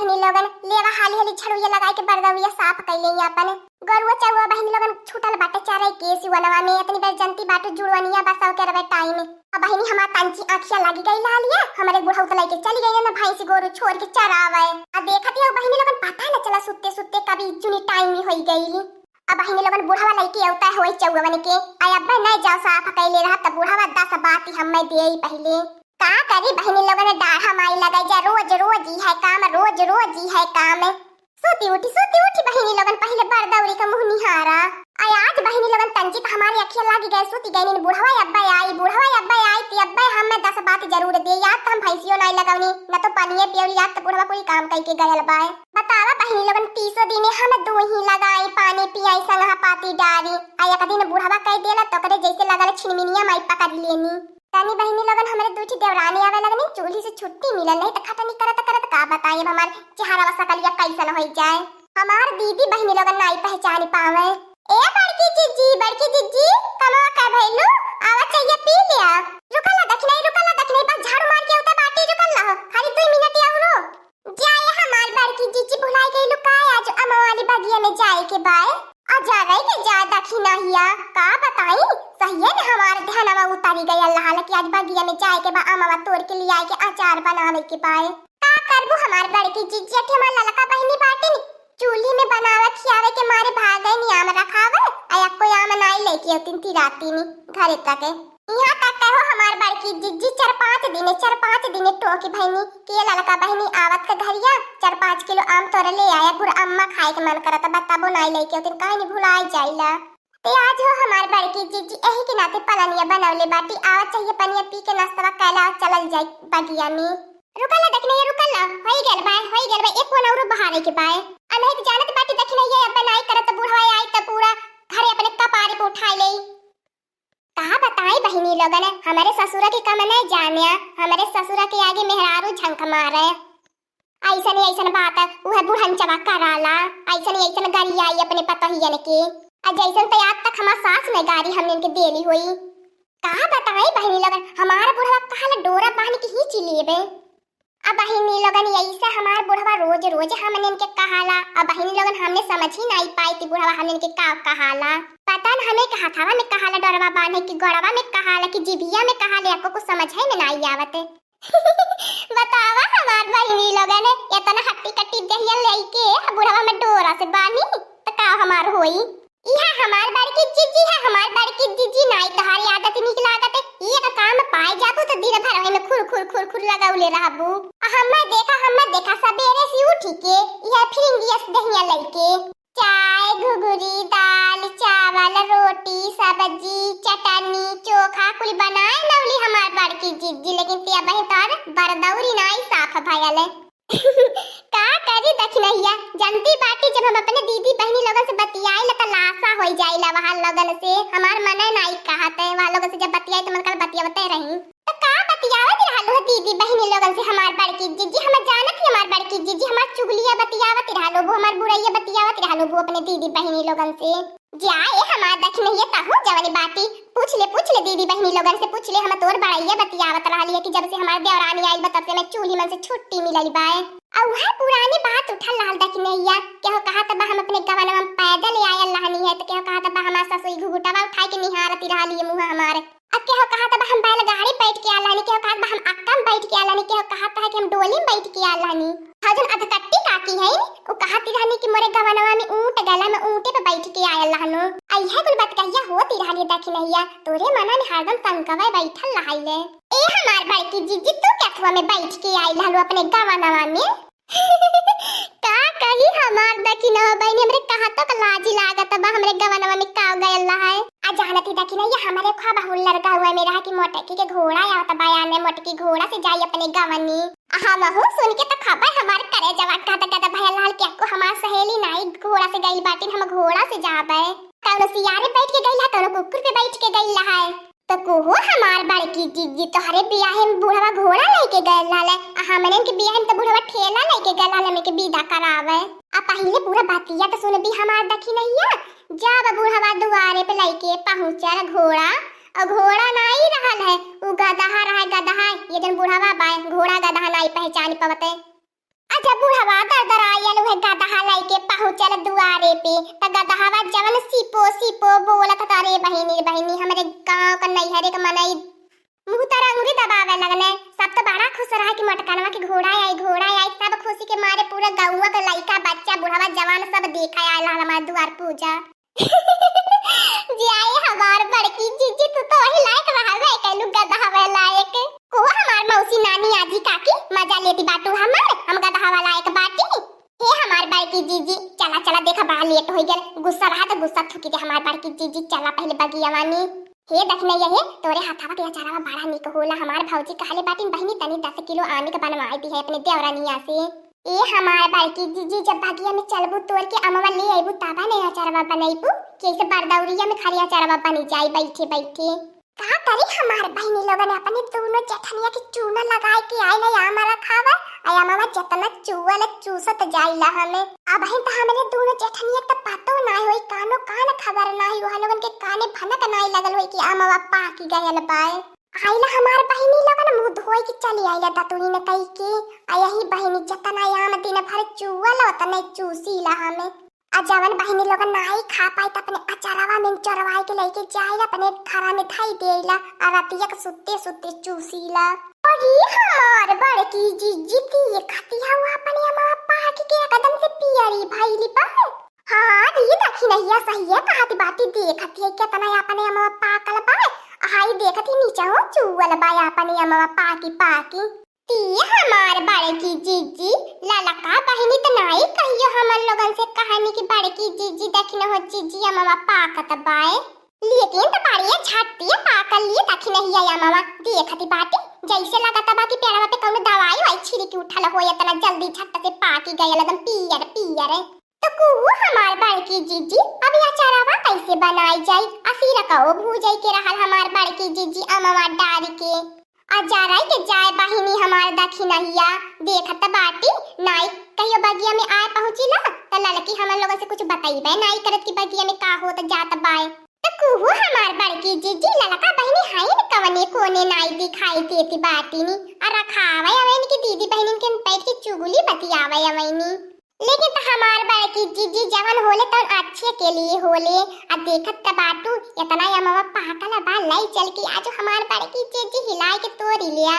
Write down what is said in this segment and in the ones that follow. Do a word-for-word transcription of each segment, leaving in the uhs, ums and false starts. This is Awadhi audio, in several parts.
बहिनी लोगन, लेवा हाली हाली झड़ुइया लगाइ के बरदउरिया साफ कइ लेई आपन। गरुआ चउआ बहिनी लोगन छूटल बाटे चरइ के सिवनवा में, एतनी बेर जनती बाटू जुड़वनिया बा सबके रवे टाइम। अब बहिनी हमार तंची आँखिया लागी गइ लालिया, हमरे बुढ़ऊ त लइके चली गइ ना भैंसी गोरू छोड़ के चरावे। आ देखत ही बहिनी लोगन पता न चला सुत्ते सुत्ते कबी चुनी टाइम होइ गइ। अब बहिनी लोगन बुढ़वा लइके अउता होइ चउवन के, आ अब्बे न जाओ साफ कइले रहा त बुढ़वा दस बाती हम्मे देई पहिले। का करी बहिनी लोगन, डाढ़ा माई लगाई जा, रोज रोज इहै काम, रोज रोज इहै काम। सूती उठी, सूती उठी बहिनी लोगन, पहिले बरदउरी का मुँह निहारा। आ आज बहिनी लोगन तंची त हमारी अँखिया लागी गए, सूती गइनी, बुढ़वा अब्बे आई, बुढ़वा अब्बे आई, ती अब्बे हम्मे दस बात जरूर देई, आज त हम भैंसियो नाई लगवनी, न तो पनिये पियवली, आज त बुढ़वा कुल काम कइके गयल बाय। बतावा बहिनी लोगन, तीसो दिने हम दूही लगाई, पानी पियाई, संगहा पाती डारी, आ एक दिन बुढ़वा कइ देला त ओकरे जइसे लगल छिनमिनिया माई पकड़ लेनी। तनी बहिनी लोगन, हमरे दुइ ठे देवरानी आवे लगनी, चूल्ही से छुट्टी मिलल नहीं त खटनी करत करत का बताई अब हमार चेहरा सकलिया कइसन होइ जाए। हमार दीदी बहिनी लोगन नाई पहचानी पावे। ए बड़की जिज्जी, बड़की जिज्जी, कमवा का भइलू? आवा चइया पी लिया। रुकला दखिनाई, रुकला दखिनाई, बस झाड़ू मार के अउता बाटी, रुकला। खाली दुइ मिनट अउरो। जाए हमार बड़की जिज्जी, भुलाइ गइलू का आज अमवा वाली बगिया में जाए के बाय? आ जा रही के जा दखिनहिया, का बताई, सहिये न हमार ध्यानवा उतारी गयल रहल कि आज बगिया में जाए के बा, अमवा तोड़ के लियाए के अचार बनावे के बाय। का करबू हमार बड़की जिज्जी, अठे हमार ललका बहिनी बाटिन, चूल्ही में बनावे खियावे के मारे भाग गइनी आम रखावे, आ एको आम नाई लइके अउतिन तिरातिनी घरे तक। इहाँ तक कहो हमार बड़की जिज्जी चार पाँच दिने, चार पाँच दिने टोकी भइनी कि ये ललका बहिनी आवत के घरिया चार पाँच किलो आम तोरे ले आया, गुड़ अम्मा खाए के मन करत बा, तबो नाई लइके अउतिन, काहे नी भुलाइ जाइला। ते आज हो हमार बड़की जिज्जी, एही के नाते पलनिया बनवले बाटी, आवा चइया पनिया पी के नाश्तवा कइला अउर चलल जाई बगिया में। रुकला दखिनहिया, रुकला, होइ गइल बा, होइ गइल बा, एक कोन अउरो बहारे के बाय। आ नहीं त जानत बाटी दखिनहिया, अब नाई करत बुढ़वा आई त पूरा घरे अपने कपारे पे उठाइ लेई। का बताई बहिनी लोगन, हमरे ससुरा के कम नहीं जाने, हमरे ससुरा के आगे मेहरारू झंक मारे। अइसन ही अइसन बात उहे बुढ़नचवा कराला, अइसन ही अइसन गरियाई अपने पतोहियन के। आ जइसन त आज तक हमार सास में गारी हमनिन के देली होई। का बताई बहिनी लोगन, हमार बुढ़वा कहला डोरा बांध के हींची लेबे। अब बहिनी लोगन, यही से हमार बुढ़वा रोज रोज हमनिन के कहाला। अब बहिनी लोगन, हमने समझ ही नाई पाई कि बुढ़वा हमनिन के का कहाला। पता न हमें के हथवा में कहाला डोरवा बांधे, कि गोड़वा में कहाला, कि जिभिया में कहाला, एको कुछ समझे में नाई आवत। बतावा हमार बहिनी लोगन, एतना हट्टी कट्टी देहिया लइके बुढ़वा में डोरा से बांधी, त का हमार होई? इहा हमार बड़की जिज्जी है, हमार बड़की जिज्जी, नाई तोहारी आदत नीक लागत है। एक काम पाए जाबू त दिन भर ओहिमे खुर खुर खुर खुर लगौले रहबू। आ हम्मे देखा, हम्मे देखा, सबेरे से उठी के इहा फिरिंगियस दहिया लइके चाय, घुघुरी, दाल, चावल, रोटी, सब्जी, चटनी, चोखा कुल बनाए लौली हमार बड़की जिज्जी, लेकिन ते अबहीं तोर बरदौरी नाई साफ भयल है। का करी दखिनहिया, जनती बाटी जब हम अपने दीदी बहिनी लोगन से बतियाई ला त लासा होइ जाइला वहाँ लोगन से, हमार मने नाई कहत है वहाँ लोगन से जब बतियाई त मन कर बतियावते रही। त का बतियावत रहलू ह दीदी बहिनी लोगन से हमार बड़की जिज्जी, हम जानत ही हमार बड़की जिज्जी हमार चुगलिया बतियावत रहलू वो, हमार बुरैया बतियावत रहलू वो अपने दीदी बहिनी लोगन से। जा ए हमार दखिनहिया, तहूँ जवनी बाटी पूछ ले, पूछ ले दीदी बहिनी लोगन से पूछ ले, हम तोर बड़ैया बतियावत रहली है कि जब से हमार देवरानी आइल बा तब से मैं चूल्ही मन से छुट्टी मिलल बाए। आ उहे पुरानी बात उठल रहल दखिनहिया, केहू कहत बा हम अपने गवनवा में पैदल आयल रहनी है, त केहू कहत बा हमार ससुई घुघुटवा उठाए के निहारत रहली है मुँह हमार। अब केहू कहत बा हम बैलगाड़ी बैठ के आयल रहनी, केहू कहत बा हम अक्का में बैठ के आयल रहनी, केहू कहत है कि हम डोली में बैठ के आयल रहनी। हाँ, जौन अधकट्टी काकी है, उ कहत रहनी कि मोरे गवनवा में ऊँट गला में ऊँटे पे बैठ के आयल रहनो। आ इहे कुल बतकहिया होत रहनी दखिनहिया, तोरे मना में हरदम शंकवे बैठल रहले। ए हमार बड़की जिज्जी, तू केथुआ में बैठ के आइल रहलू अपने गवनवा में? का कही हमार दखिनहो बहिनी, हमरे कहतो क लाज लागत बा, हमरे गवनवा में का गयल रहा है। आ जानती दखिनहिया, हमरे ख्वाब हुल्लर गौआ में रहा कि मोटकी के घोड़ा आवत बयाने, मोटकी घोड़ा से जाई अपने गवनी। आ हमहू सुन के त खबर हमार करेजवा गद गद भयल रहल कि अक्को हमार सहेली नाई घोड़ा से गइल बाटिन, हम घोड़ा से जाबे। कौनो सियारे बैठ के गइल है, कौनो कुकुर पे बैठ के गइल है। त कोहो हमार बड़की जिज्जी, तोहरे बियाहे में बुढ़वा घोड़ा लइके गयल रहले, आ हमरे के बियाहे में त बुढ़वा ठेला लइके गयल रहले, हमरे के विदा करावे। आ पहिले पूरा बतिया त सुनबी हमार दखिनहिया, जब बुढ़वा दुआरे पे लइके पहुँचल घोड़ा, और घोड़ा नाई रहल है, उ गदहा रहे, गदहा। ये जन बुढ़वा बाय, घोड़ा गदहा नाई पहचान पवते। आ जब बुढ़वा त गदहा लइके पहुँचल दुआरे पे, त गदहवा जवन सिपो सिपो बोलत त, "अरे बहिनी, बहिनी, हमरे गाँव क नैहरे क मनई मुँह तर अंगुरी दबावे लगने।" सब त बड़ा खुश रहा कि मोटकनवा के घोड़ा आई, घोड़ा आई। सब खुशी के मारे पूरा गौवा क लइका, बच्चा, बुढ़वा, जवान सब देखे आयल रहल हमार दुआर पूजा। जाए हमार बड़की जीजी, तू तो वही लायक रहबे कैलू गदहवा लायक। को हमार मौसी, नानी, आजी, काकी, मजा लेती बाटू हमार, हम गदहवा लायक बाटी। हे हमार बड़की जीजी, चला, चला, देखा बड़ा लेट होइ गल। गुस्सा रहा त गुस्सा थूकी दे हमार बड़की जीजी, चला पहिले बगियावा में। हे दखिनैया हे, तोरे हाथवा के अचारवा बड़ा निक होला। हमार भौजी कहले बाटिन, "बहिनी, तनी दस किलो आम के बनवाई दी है अपने देवरनिया से।" ए हमार बड़की जीजी, जब बगिया में चलबू तोड़ के अमवा ले अइबू, तबा ने अचारवा बनइबू, कि ऐसे बरदौरिया में खाली अचारवा बनी जाई बैठे बैठे। का करी हमार बहिनी लोगन, अपने दोनों जेठनिया के चूना लगाए के आइल है आम रखावा, आ अमवा जतना चुअल चूसत जाइला हमें। अबहिन त हमरे दोनों जेठनिया के त पतो नाय होई, कानो कान खबर नाय, ओहा लोगन के काने भनक नाय लगल होई कि अमवा पाकी गयल बाय। आइला हमार बहिनी लोगन मुँह धोई के चली आइला दतुइन कई के। आ यही बहिनी जतना आम दिन भर चुअल ओतने चूसीला हमें। आ जवन बहिनी लोगन नाई खा पाई त अपने अचारवा में चोरवाई के लइके जाइला, अपने घरा में धई देइला, आ रतिया के सुत्ते सुत्ते चूसीला। अरे हमार बड़की जीजी देखती हऊ अपने अमवा पाकी के एकदम से पियरी भइली बा। हाँ, ई दखिनैया सहिए कहत बाटी, देखत ही केतना अपने अमवा पाकल बा। हाई देखत ही नीचहू चुअल बा अपने अमवा पाकी पाकी। ती हमार बड़की जीजी, ललका बहिनी त नाई कहियो हमन लोगन से कहनी कि बड़की जीजी दखिन हो जीजी अमवा पाकत बाए। लेकिन त बड़िया झट्टिया पाकल ली दखिनैया अमवा, देखत ही बाटी जैसे लगत बा कि पेड़वा पे कौनो दवाई वाई छिड़की उठल हो, इतना जल्दी झट से पाकी गयल एकदम पियर पियर। त कुहू हमार बड़की जीजी, अब ई अचारवा कैसे बनाई जाई? आ सिरकवो भूजई के रहल हमार बड़की जीजी अमवा डारि के। आ जराई के जाए बहिनी हमार दखिनहिया, देखत बाटी, नाई कहियो बगिया में आए पहुँचिला, त ललकी हमन लोगन से कुछ बतइबे नाई करत कि बगिया में का होत जात बाए। त कुहू हमार बड़की जीजी, ललका बहिनी हइन कवने कोने नाई दिखाई देती बाटिनी, आ रखावे अवेन कि दीदी बहिनिन के बैठ के चुगली बतियावे अवेनी। लेकिन त हमार बड़की जीजी जवन होले तवन अच्छे के लिए होले। आ देखत त बाटू, इतना अमवा पाकल बा, लई चल के आज हमार बड़की जीजी हिलाए के तोरी लिया।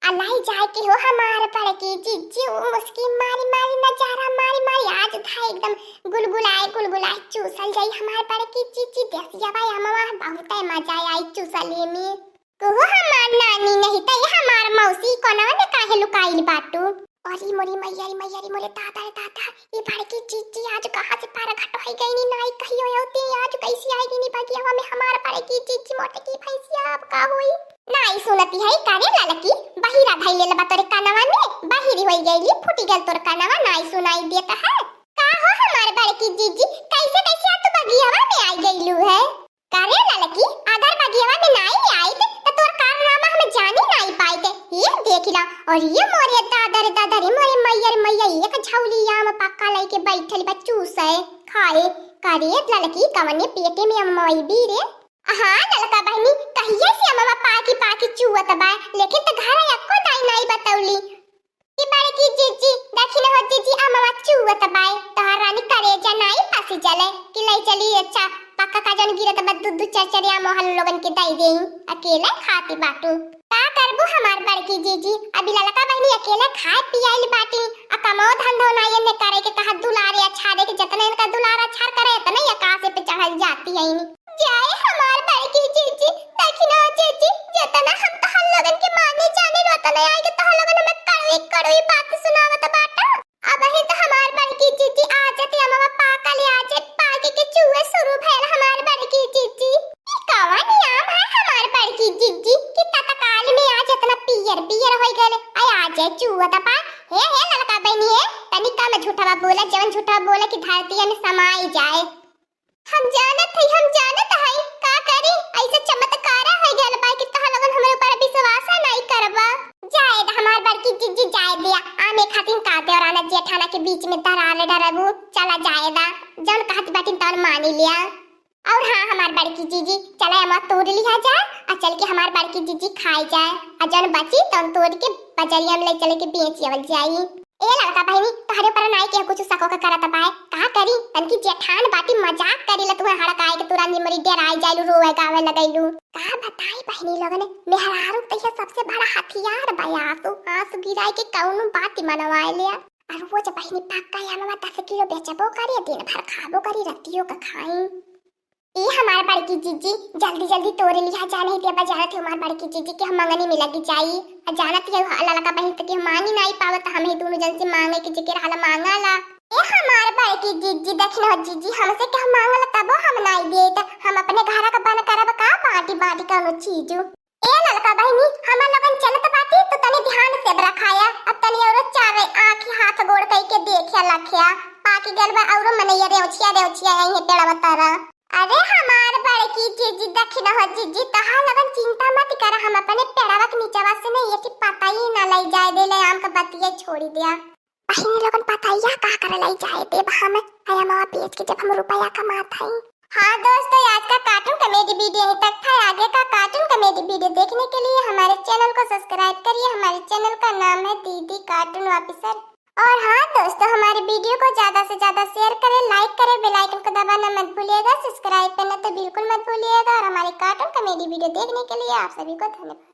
आ लई जाए के हो हमार बड़की जीजी, ऊ मुस्की मारी मारी, नजारा मारी मारी, आज था एकदम गुलगुलाए गुलगुलाए चूसल जाई हमार बड़की जीजी। देसिया बा अमवा, बहुते मजा आई चूसले में। कुहू हमार नानी, नहीं त ये हमार मौसी, कोनवा में काहे लुकाइल बाटू? अरे मोरी मैया रे मैया रे, मोरे दादा रे दादा, ये बड़की जीजी आज कहाँ से प्रगट होइ गइनी, नाई कहियो अउती, आज कैसे आइ गइनी बगियावा में हमार बड़की जीजी मोटकी भैंसिया, अब का होई? नाई सुनती है, करे ललकी, बहिरा धइले बा तोरे कनवा में, बहिरी होइ गइली, फूटी गल तोर कनवा, नाई सुनाई देत है। का हो हमार बड़की जीजी, कैसे कैसे आ तू बगियावा में आइ गइलू है? करे ललकी, अगर बगियावा में नाई आइत, त तोर कारनामा हम जानी नाई पाइत। ये देखिला, और ये मोरे दादा रे दादा रे, मोरे मैया रे मैया, एक झौली आम पक्का लइके बैठल बा चूसे खाए। करे ललकी, कवने पेटे में अमवा अइबी रे? हाँ ललका बहिनी, कहिए से अमवा पाकी पाकी चुअत बा, लेकिन त घर एको दाई नाई बतौली। कि बड़की जीजी, देखी न हो जीजी, अमवा चुअत बाय, तोहार रानी करेजा नाई फंसी जले, कि लई चली अच्छा, पक्का का जन गिरत बा, दू दू चार चार आम मोहल लोगन के दई देई, अकेले खाती बाटू। का करबू हमार बड़की जीजी, अभी ललका बहिनी अकेले खाए पियाइल बाटी, आ कमो धंधो नाई एने करे के कहा दुलारे अछारे के, जतने इनका दुलार अछार करे, इतने ही आकाशे पे चढ़ल जाती है इनी। जाए हमार बड़की जीजी, देखी ना जीजी, जितना हम तोहर लोगन के माने जाने, ओतना आइके तोहर लोगन हमें कड़वी कड़वी बात सुनावत बाटा। अबही त हमार बड़की जीजी आ जाते, अमवा पाकल आ जाए, पाके के चुए शुरू भयल हमार बड़की जीजी। ई कवन आम है हमार बड़की जीजी कि तत्काल में आज इतना पियर पियर होइ गए, आ आ जाए चुअत बा। हे हे ललका बहिनी हे, तनी कम झूठवा बोला, जवन झूठवा बोला कि धरतिया में समाई जाए। हम जानत हई, हम जानत हई, का करी, ऐसे चमत्कार होइ गल बा कि तोह लोगन हमरे ऊपर विश्वास नाई करबा। जाए दा हमार बड़की जीजी, जाए दिया, आमे खातिन का देवराना जेठाना के बीच में दरार डरबू, चला जाए दा, जौन कहत बाटिन तौन मानी लिया। और हाँ हमार बड़की जीजी, चला अमवा तोड़ लिया जाए, आ चल के हमार बड़की जीजी खाए जाए, आ जौन बची तौन तोड़ के बजरिया में ले चले के बेच आवल जाई। ए ललका बहिनी, तोहरे ऊपर नाई के कुछ सको के करत बाय, का करी? तनकी जेठान बाटी, मजाक करी ला, तुहे हड़काए के तुरंत निमरी डेराई जाइलू, रोवे गावे लगैलू। का बताई बहिनी लोगन, मेहरारू त यह सबसे बड़ा हथियार बा, आंसू, आंसू गिराए के कौनो बात मनवाए ले। और वो जब बहिनी पक्का या मामा दस किलो बेचबो करी, दिन भर खाबो करी, रतियो का खाई। ए हमार बड़की जीजी, जल्दी जल्दी तोरे लिहा जा, नहीं ते अब जानत है हमार बड़की जीजी के हम मंगनी में लगी जाई। आ जानत है ललका बहिन से कि हम मांगी नाई पावत, हम ही दोनों जन से मांगे के जेके रहला मांगाला। ए हमार बड़की जीजी, देखी न हो जीजी, हमसे के हम मांगला तबो हम नाई देत, हम अपने घरा का बन करब का बांटी बांटी कौनो चीजू। ए ललका बहिनी, हमर लोगन चलत बाटी, तो तनी ध्यान से रखाया। अब तनी औरो चारे आँखी हाथ गोड़ कई के देखिया लखिया, पाकी गल बा औरो मनैया रेवछिया रेवछिया आई है पेड़वा तरा। अरे हमार बड़की जीजी, दखिन हो जीजी, तहार लोगन चिंता मत कर, हम अपने पेड़वा के नीचवा से नहीं ये पता ही ना लई जाए दे ले, आम का बतिया छोड़ी दिया। बहिनी लोगन पता या का करे लाई जाए देब हम, अयमा बेच के जब हम रुपया कमात हई। हाँ दोस्तों, आज का कार्टून कॉमेडी वीडियो यहीं तक था। आगे का कार्टून कॉमेडी वीडियो देखने के लिए हमारे चैनल को सब्सक्राइब करिए। हमारे चैनल का नाम है दीदी कार्टून ऑफिसर। और हाँ दोस्तों, हमारे वीडियो को ज्यादा से ज्यादा शेयर करें, लाइक करें, बेल आइकन को दबाना मत भूलिएगा। सब्सक्राइब करना तो बिल्कुल मत भूलिएगा। और हमारे कार्टून कॉमेडी वीडियो देखने के लिए आप सभी को धन्यवाद।